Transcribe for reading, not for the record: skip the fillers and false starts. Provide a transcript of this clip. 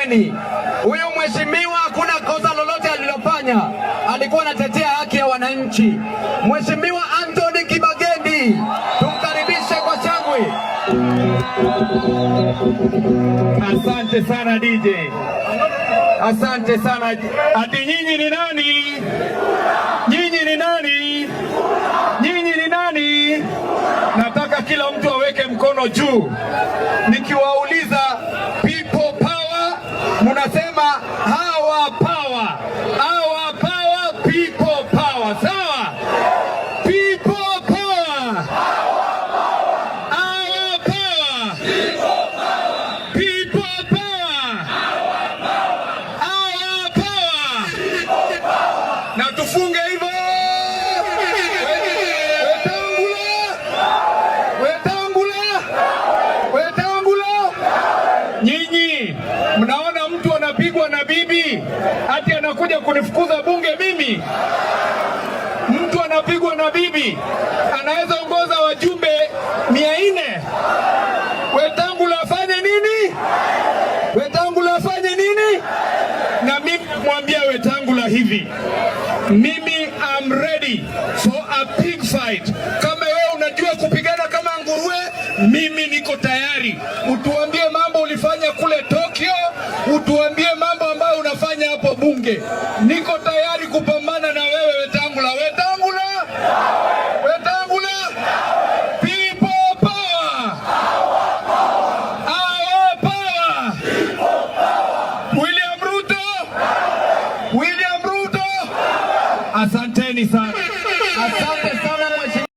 Bungeni. Huyu mheshimiwa hakuna kosa lolote alilofanya, alikuwa anatetea haki ya wananchi. Mheshimiwa Anthony Kibagendi, tumkaribishe kwa shangwe. Asante sana DJ, asante sana. Ati nyinyi ni nani? Nyinyi ni nani? Nyinyi ni nani? Nataka kila mtu aweke mkono juu. Nikiwauliza people power, munasema hawa power, our power, people power. Sawa? People power, our power. People power! Our power! Na tufunge hivyo. Wetangula! Wetangula! Wetangula! Nyinyi mnaona mtu anapigwa na bibi ati anakuja kunifukuza bunge mimi? Mtu anapigwa na bibi anaweza ongoza wajumbe 400. Wetangula afanye nini? Wetangula afanye nini? Na mimi namwambia Wetangula hivi, mimi I'm ready for a pig fight. Kama wewe unajua kupigana kama nguruwe, mimi niko tayari. Utuambie mambo ulifanya kule Tokyo, utuambie mambo ambayo unafanya hapo bunge. Niko